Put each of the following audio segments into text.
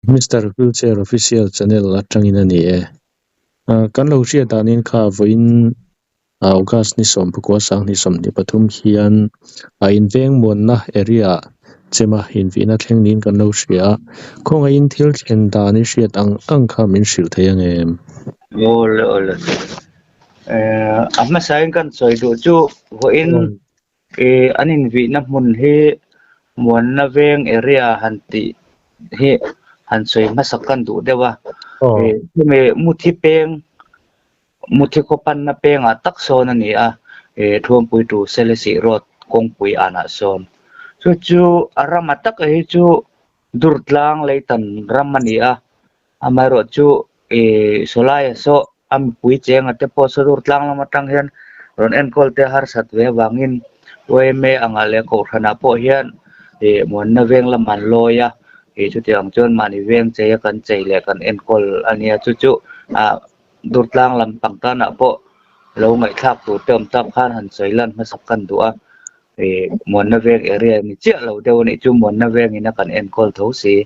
Mister Wheelchair Official Channel atangin a ni e. Kan lo hriat danin kha vawiin August ni 19 2023 hian a inveng muanna area chema invihna thleng niin kan lo hria a. Khawngaihin thil thlen dan i hriat ang ang kha min hrilh thei ang em? Awle awle. A hmasain kan sawi duh chu vawiin An invihna hmun hi Muanna Veng area han tih hi han sawi hmasak kan duh deuh a. Chumi Muthi peng, Muthi khaw panna pengah tak sawn a ni a, Thuampui to Selesih Road kawngpui anah sawn. Chu chu a rama taka hi chu Durtlang Leitan ram a ni a, Amaherawh chu Sawlaia saw a mipui chenga te pawh saw Durtlang lam atang hian rawn enkawl te harsat ve avangin yma angah leh Kohhranah pawh hian Muanna veng lam an lawi a, chutiang chuan mahni veng chei a kan chei leh kan enkawl a nia. Chu chu Durtlang lam pang tanah pawh lo ngaihthlak tur te awm tak khan han sawi lan hmasak kan duh a, Muanna veng area ni chiah lo deuh a nih chu Muanna vengin a kan enkawl tho si.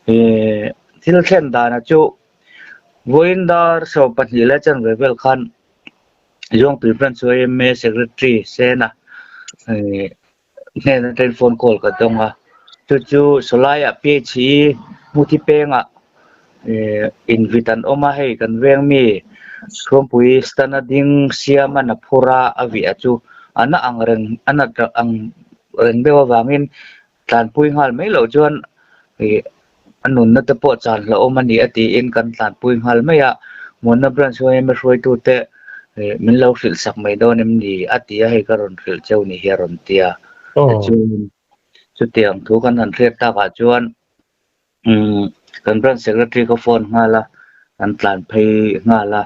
Thil thlen dana chu vawiin dar 12 leh chanve vel khan Zuangtui Branch yma Secretary Sena hnen atangin phone call ka dawng a, chu chu sawlaiah PHE Hmuthi pengah invit an awm a, hei kan veng mi Thuampui stand a ding siam a na phur a, a viah chu a na ang reng a nat ang reng deuh avangin tlanpui nghal mai loh chuan a nunna te pawh chan hlauhawm a ni a tiin kan tlanpui nghal mai a, Muanna Branch yma hruaitute min lo hrilh sak mai dawn em ni a ti a, hei ka rawn hrilh cheu ni hi a rawn ti a. Tichuan chutiang thu kan han hriat takah chuan kan Branch Secretary ka phone nghal a, kan tlan phei nghal a,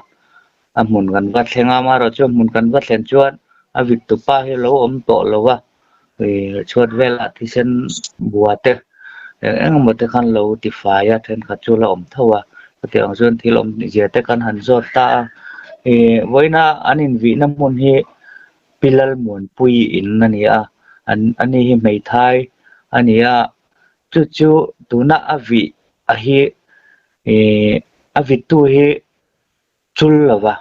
a hmun kan va thleng a, amaherawhchu a hmun kan va thlen chuan a vittupa hi a lo awm tawh lo a. Chhuat velah thisen bua te eng eng emaw te khan lo ti fai a thenkhat chu la awm tho a chutiang chuan thil awm zia te kan han zawt ta a ih vawiina an invihna hmun hi Pi Lalmuanpui in a ni a an ani hi hmeithai a ni a chu chu tuna a vih a hi ih a vittu hi chul lova.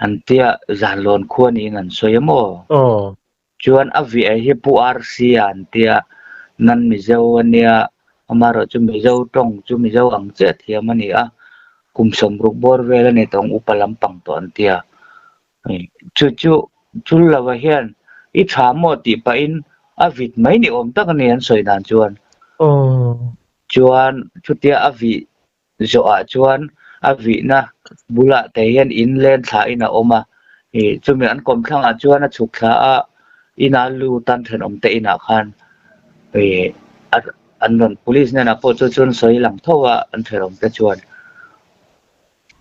An tia Zanlawn khua niin an sawi a maw? Aw. Chuan a viah hi Pu RC a an tia, nan Mizo a nia, amaherawh chu Mizo tawng chu Mizo ang chiah thiam a ni a, kum 60 bawr vel a ni tawng upa lampang tawh an tia. Chu chu chul lova hian i tha maw tih pahin a vit mai ni awm tak a ni an sawi dan chuan. Aw. Chuan chutia a vih Zawhah chuan a vihna bulah te hian in len thlain a awm a, ih chumi an kawmthlangah chuan a chhuk thla a, ina lut an thenawm te inah khan ih an rawn police hnenah pawh chu chuan sawi lang tho a an thenawm te chuan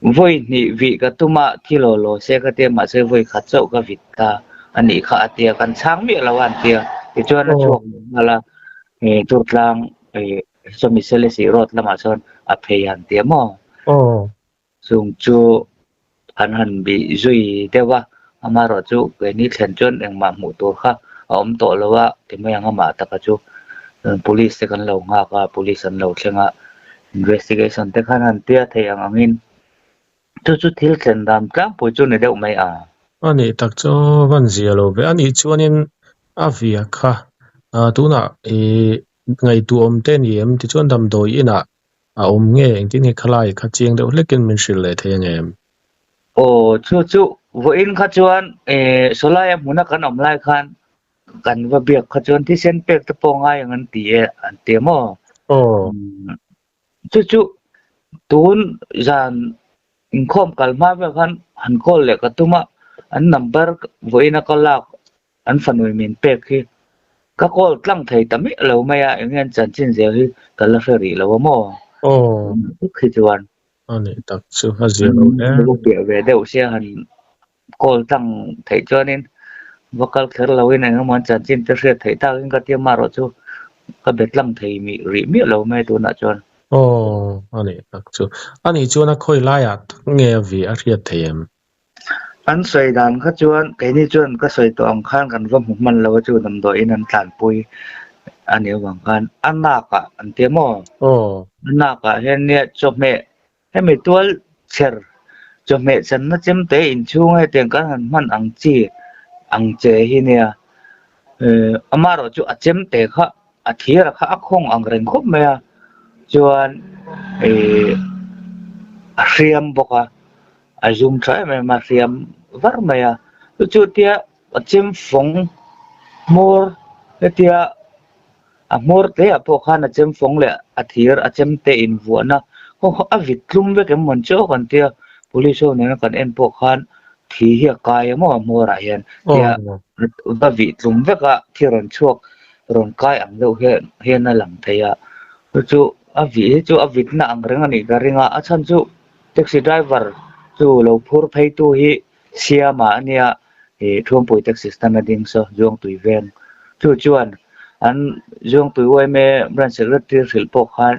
vawi hnih vih ka tum a thi law law se ka tia mahse vawi khat chauh ka vit ta a nih kha a tia kan chhang miah lo a an tia tichuan a chhuak nghal a ih Durtlang ih Chumi Selesih Road lamah chuan a phei han ti a maw? Aw. Chung chu an han bih zui deuh a, amaherawh chu keini thlen chuan engmah hmuh tur kha a awm tawh lo a, ti mai ang amah taka chu Police te kan lo nghak a, Police an lo thleng a, investigation te khan han tia thei ang angin chu chu thil thlen dan tlangpui chu ni deuh mai a. A nih tak chu van zia lo ve. A nih chuanin a via kha tunah ih Ngaihtuah awm te ni em? Tichuan damdawi inah a awm nge? Engtin nge khalai kha chiang deuh hlekin min hrilh leh thei ang em? Aw, chu chu vawiin kha chuan Sawlaia hmuna kan awm lai khan kan va biak kha chuan thisen pek te pawh ngai ang an ti e, an ti a maw? Aw. Chu chu tun zan inkhawm kal hma vel khan han call leh ka tum a, an number vawiin a ka lak An fanui min pek hi ka call tlang thei ta miah lo mai a, eng nge an chanchin zel hi ka la hre rih lo a maw? Aw. Tuk hi chuan. A nih tak chu a zia lo hle. Ka piah ve deuh sia han call tlang theih chuanin va kal kher loin eng emaw an chanchin te hriat theih takin ka tia marawh chu ka be tlang thei rih miah lo mai tunah chuan. Aw, a nih tak chu. A nih chuan a khawi laiah tak nge a vi a hriat thei em? An sawi dan kha chuan keini chuan ka sawi tawh ang khan kan va hmu hman lo a chu damdawiin an tlanpui a nih avang khan a nakah an ti a maw? A nakah hian nia chawhmeh hemi tual chher chawhmeh channa chemte inchhung hetiang kan han hman ang chi ang che hi nia amaherawh chu a chemte kha a thir a kha a khawng ang reng khawp mai a chuan ih a hriam bawk a a zum tha em em a hriam var mai a chu chu tia a chem fawng hmawr hetia a hmawr te ah pawh khan a chem fawng leh a thir a chem te invuahna a vit tlum vek em mawn chu kan tia police ho nena kan en pawh khan thi hi a kai a maw a hmawr ah hian tia va vih tlum vek a thi rawn chhuak rawn kai ang deuh hian hian a lang thei a chu chu a vih hi chu a vitna ang reng a nih ka ring a a chhan chu taxi driver chu lo phur phei tu hi Siama a nia ih Thuampui taxi stand a ding saw Zuangtui veng chu chuan an Zuangtui yma branch secretary hrilh pawh khan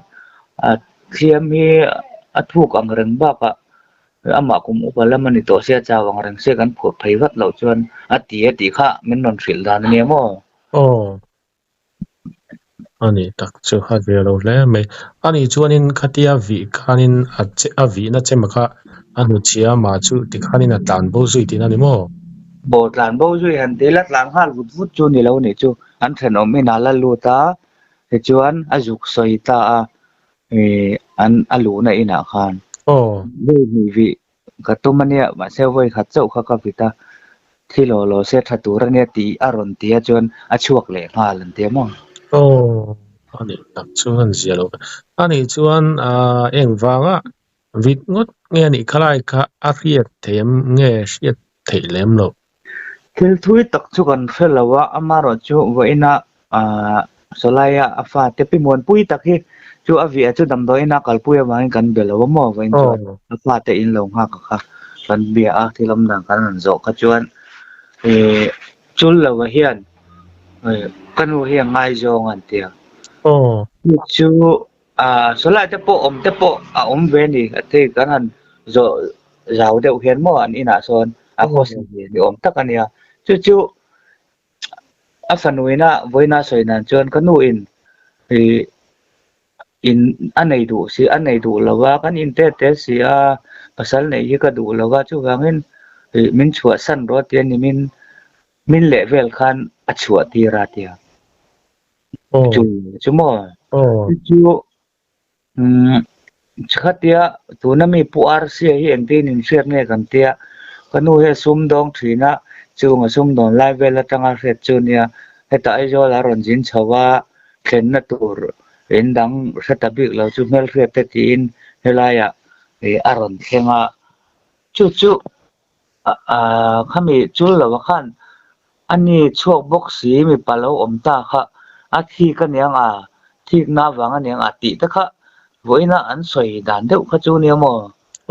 a thliam hi a thuk ang reng bakah Amah kum upa lam a ni tawh sia chau ang reng sia kan phurh phei vat loh chuan a ti a tih kha min rawn hrilh dan a nia maw? Aw. A ni tak chu a ve lo hle mai. A nih chuanin khatia vih khanin a che a vihna chema kha a hnuchhia amah chu tikhanin a tlan bo zui tihna a ni maw? Aw tlan bo zui han ti ila tlan nghal vut vut chu ni lo nih chu an thenawm inah la lut a tichuan a zuk sawi ta a. Ih an a luhna inah khan vawi hnih vih ka tum a nia mahse vawi khat chauh kha ka vit a thi law law se tha tur a nia tih a rawn ti a chuan a chhuak leh nghal an ti a maw. Aw a nih tak chu an zia lo a nih chuan ah engvanga vit ngawt nge a nih khalai kha a hriat theih em nge hriat theih lem loh. Thil thui tak chu kan hre lo a, amaherawh chu vawiina aah sawlaia a fate pi muanpui tak hi chu a viah chu damdawiin a kalpui avangin kan be lo a maw vawiin chuan a fate in lo nghak a kha kan bia a thil awm dan kan rawn zawh kha chuan ih chul lova hian ka nu hi a ngaizawng an ti a chu Aaa sawlai te pawh awm te pawh a awm ve a ni a ti kan han zawh zau deuh hian maw an inah sawn a khawsa ve ni awm tak a nia chu chu a fanuina vawiina sawi nan chuan ka nu in ih in a nei duh si a nei duh lo va kan in tet tet si a pasal neih hi ka duh lo va chuvangin ih min chhuahsan rawh tia ni min min leh vel khan a chhuah tir a tia. Chu chu maw? Chu umm khatia tuna mi Pu Arsia hi engtin in hriat nge kan tia ka nu hi a sumdawng thin a chung a sumdawn lai vel atanga hriat chu nia hetah Aizawl a rawn zin chho a thlenna tur in dang hre ta bik lo chu hmelhriat te tiin helaiah ih a rawn thleng a chu chu Aaa khami chul lo a khan a ni chhuak bawk si mipa lo awm ta kha a thik a niang a, thikna avang a niang a tih te kha vawiina an sawi dan deuh kha chu nia maw?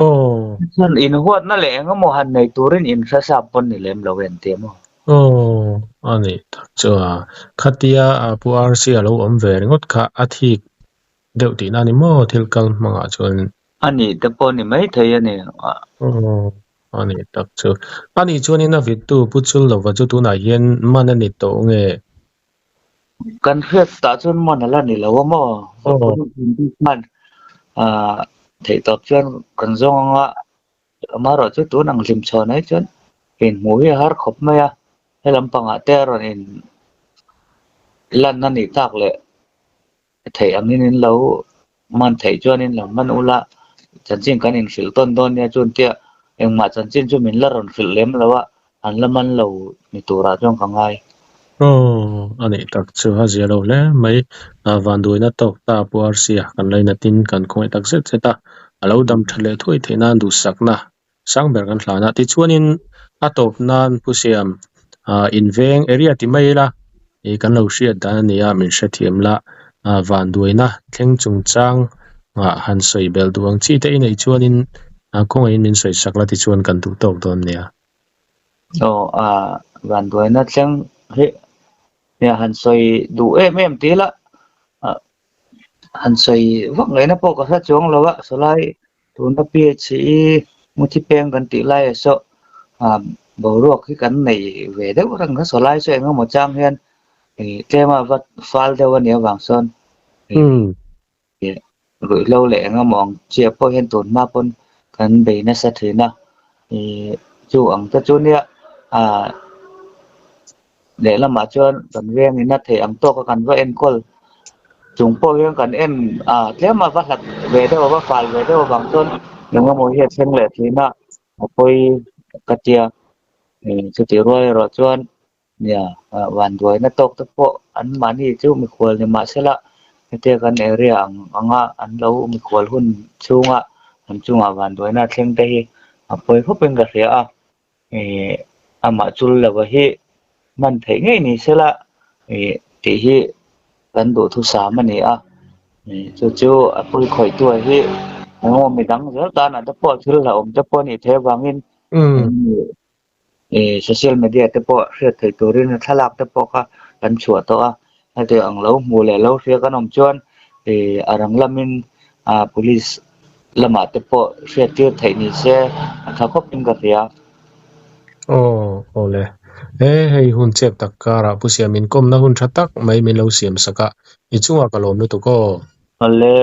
Aw. Chuan inhuatna leh eng emaw han nei turin inhre sap pawn ni lem lo en ti a maw? Aw, a nih tak chu a. Khatia Pu RC a lo awm ve ringawt kha a thik deuh tihna a ni maw thil kal hmangah chuan. A nih te pawh ni mai thei a ni. Aw, a nih tak chu. A nih chuanin a vittu Pu Chulnova chu tunah hian man a ni tawh nge? Kan hriat tah chuan man a la ni lo a maw? Khan theih tawp chuan kan zawng anga amaherawh chu tun ang hlim chhuah mai chuan inhmuh hi a har khawp mai a, he lampangah te a rawn in lan a nih tak leh Theih angin in lo man theih chuan in lo man ula, chanchin kan inhrilh tawn dawn nia chuan tia engmah chanchin chu min la rawn hrilh lem lo a, an la man lo ni turah chuan ka ngai. Aw, a nih tak chu a zia lo hle mai. Vanduaina tawk ta Pu Arsia kan lainatin kan khawngaih tak zet zet a, a lo dam tha leh thuai theih nan duhsakna sang ber kan hlan a. Tichuanin a tawp nan Pu Siam inveng area ti mai ila ih kan lo hriat dan a ni a, min hrethiam la vanduaina thleng chungchang ah han sawi belh duh ang chi te i neih chuanin kawngaihin min sawi sak la tichuan kan duh tawk dawn nia. Aw vanduaina thleng hi han sawi duh em em ti ila han sawi vak ngaihna pawh ka hre chuang lo a, sawlai Tuna PHE Muthi peng kan tih lai ah saw boruak hi kan nei ve deuh reng kha sawlai saw engemaw chang hian Tlema va fal deuh a nih avang sawn ruihhlo leh eng emaw ang chiah pawh hian tun hma pawn kan bei nasa thin a, chu ang te chu nia lehlamah chuan kan vengin a theih ang tawka kan va enkawl chung pawh hian kan en tlema va hlat ve deuh a va fal ve deuh avang chuan eng emaw hi a thleng leh thin a, a pawi ka tia chutih rual erawh chuan Nia, vanduaina tawk te pawh an mahni chu mikhual ni mahsela hetia kan area ang anga an lo mikhual hun chhunga an chungah vanduaina a thleng te hi a pawi khawpin ka hria a, ih amah chul lova hi hman theih ngei ni sela ih tih hi kan duhthusam a ni a, ih chu chu a pawi khawihtu ah hi engemaw midang zel tanah te pawh thil hlauhawm te pawh a nih theih avangin Ih social media te pawh hriat theih turin thlalak te pawh kha kan chhuah tawh a, heti ang lo hmuh leh lo hria kan awm chuan ih a rang lamin ah police lamah te pawh hriat tir theih ni se a tha khawp in ka hria. Aw awle he hei hun chep tak karah Pu Siam inkawmna hun tha tak mai min lo siam sak a, i chungah ka lawm lutuk aw. Awle.